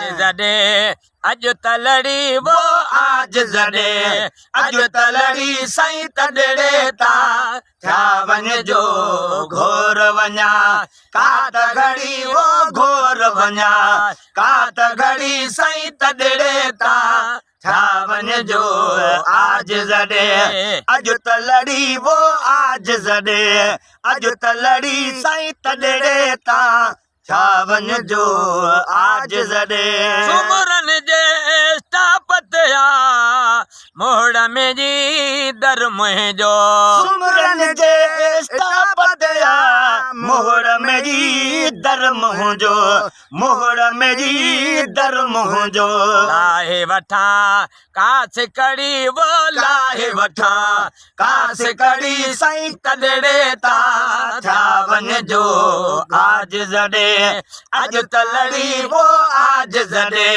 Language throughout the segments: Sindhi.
عاجز ڏي اڄ ته لڙي وو عاجز ڏي اڄ ته لڙي سائين تڏڙي تان ٿيا وڃجو گهور وڃان ڪا ته گهڙي وو گهور وڃان ڪا ته گهڙي سائين تڏڙي تان ٿيا وڃجو عاجز ڏي اڄ ته لڙي وو عاجز ڏي اڄ ته لڙي سائين تڏڙي تان ٿيا وڃجو عاجز ڏي. سومرن جي اسٽاپ تي آ موڙ ۾ جي در منهنجو. سومرن جي اسٽاپ تي آ موڙ ۾ جي در منهنجو موڙ ۾ جي در منهنجو. لاهي وٺان ڪاس ڪڙي وو لاهي وٺان ڪاس ڪڙي سائين تڏڙي تان ٿيا وڃجو عاجز ڏي اڄ ته لڙي وو عاجز ڏي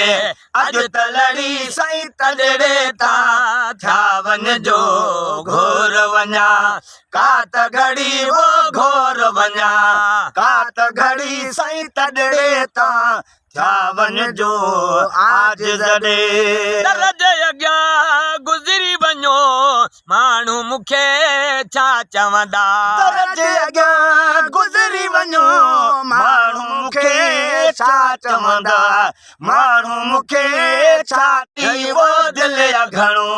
اڄ ته لڙي سائين تڏڙي تان ٿيا وڃجو گهور وڃان ڪا ته گهڙي وو گهور وڃان ڪا ته گهڙي سائين تڏڙي تان ٿيا وڃجو عاجز ڏي. در جي اڳيان گذري وڃو ماڻهو مون کي ڇا چوندا. در جي اڳيان گذري وڃو ماڻهو مون کي ڇا چوندا ماڻهو مون کي ڇا. ٿي وو دل يا گهڻو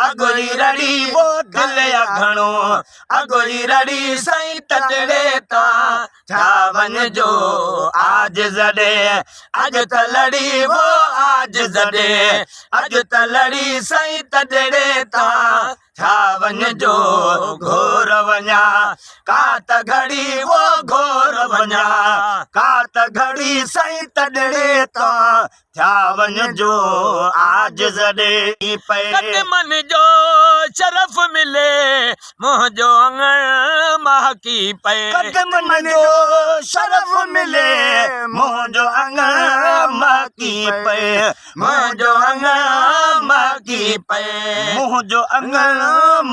اڳ ئي رڙي وو دل يا گهڻو اڳ ئي رڙي سائين تڏڙي تان ٿيا وڃجو عاجز ڏي اڄ ته لڙي وو عاجز ڏي اڄ ته لڙي سائين تڏڙي تان ٿيا وڃجو گهور وڃان ڪا ته گهڙي وو گهور وڃان ڪا ته گهڙي سائين تڏڙي تان ٿيا وڃجو عاجز ڏي پئي. قدمن جو شرف ملي منهنجو اڱڻ مهڪي پئي. قدمن جو شرف ملي منهنجو اڱڻ مهڪي پئي منهنجو اڱڻ مهڪي پئي منهنجو اڱڻ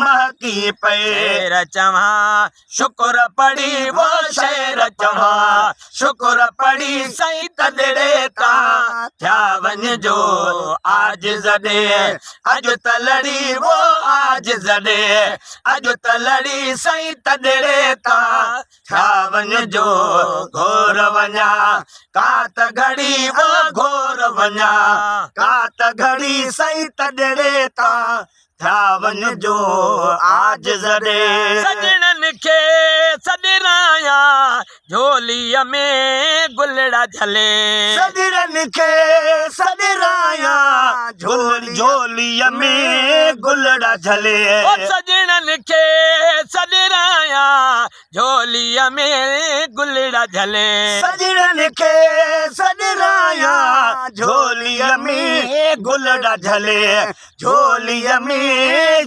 مهڪي پئي. شعر چوان شڪر پڙهي وو شعر چوان شڪر پڙهي سائين تڏڙي تان ٿيا وڃجو عاجز ڏي اڄ ته لڙي وو عاجز ڏي اڄ ته لڙي سائين تڏڙي تان ٿيا وڃجو گهور وڃان ڪا ته گهڙي وو گهور وڃان ڪا ته گهڙي سائين تڏڙي تان ٿيا وڃجو عاجز ڏي. سڄڻن کي سڏرايان جهوليء ۾ گلڙا جهلي. سڄڻن کي سڏرايان جهوليء ۾ گلڙا جهلي. او سڄڻن کي سڏرايان جهوليء ۾ گلڙا جهلي. سڄڻن کي سڏرايان جهوليء ۾ گلڙا جهلي. جهوليء ۾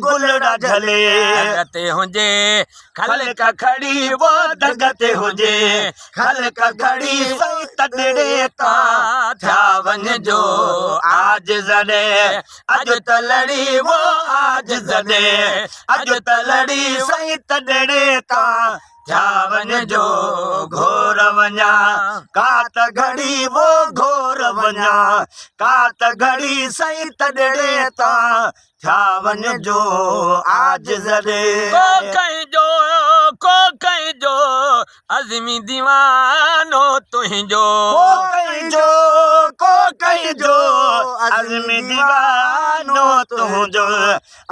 گلڙا جهلي. دڳ تي هجي خلق کڙي وو دڳ تي هجي خلق کڙي سائين تڏڙي تان ٿيا وڃجو عاجز ڏي اڄ ته لڙي وو عاجز ڏي اڄ ته لڙي سائين تڏڙي تان ٿيا وڃجو گهور وڃان ڪا ته گهڙي وو گهور وڃان ڪا ته گهڙي سائين تڏڙي تان ٿيا وڃجو عاجز ڏي. ڪو ڪنهن جو ڪو ڪنهن جو عزمي ديوانو تنهنجو. ڪو ڪنهن جو ڪو ڪنهن جو عزمي ديوانو تنهنجو.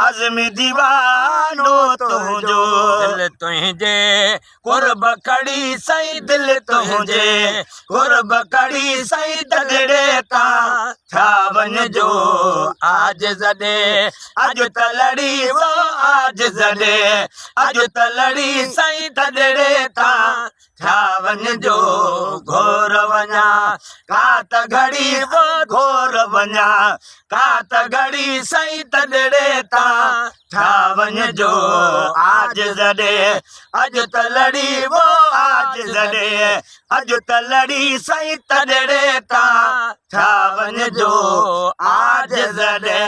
عزمي ديوانو تنهنجو. دل تنهنجي قرب کڙي سائين دل تنهنجي قرب کڙي سائين تڏڙي تان ٿيا وڃجو عاجز ڏي اڄ ته لڙي وو عاجز ڏي اڄ ته لڙي سائين تڏڙي تان ٿيا وڃجو گهور وڃان ڪا ته گهڙي وو گهور وڃان ڪا ته گهڙي سائين تڏڙي تان ٿيا وڃجو عاجز ڏي اڄ ته لڙي وو عاجز ڏي اڄ ته لڙي سائين تڏڙي تان ٿيا وڃجو عاجز ڏي.